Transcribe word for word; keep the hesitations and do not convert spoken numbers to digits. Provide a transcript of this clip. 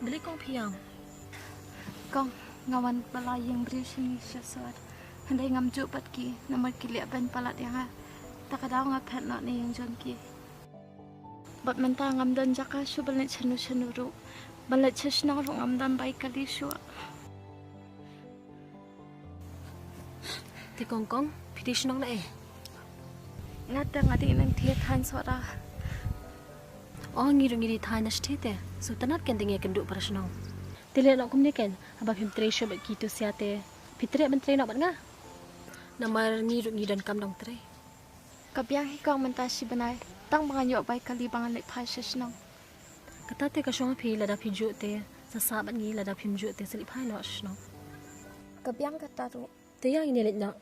Balei kong phi ïam? Kong, nga wan ba la ïeng briew sha ngi sha sor. Hynrei ngam ju pat ki, namar ki leh ban palat ïa nga. Ta ka daw nga phet noh ne ïeng jong ki. Bad mynta ngam don jaka shuh ban leit shano shano ruh. Ban leit sha shnong ruh ngam don bai kali shuh. Te kong kong, phi dei shnong na eh? Nga te nga dei nang thie than sora. Oh, ngi ruh ngi dei than na shthe te. So tanat ken te ngi kynduh para shnong. Te leh noh kumne ken, haba phim trei shuh bad ki tu sia te. Phi treh ban trei noh bad nga. Namar ngi ruh ngi don kam dong trei. Ka biang hi kong mynta shi bnai. Tang ba ngan ïoh bai kali ba ngan leit phai sha shnong. Kata te ka shong phi lada phi juh te. Sa sah bad ngi lada phim juh te sa leit phai noh sha shnong. Ka biang kata ruh. Te ïa ngi leit noh.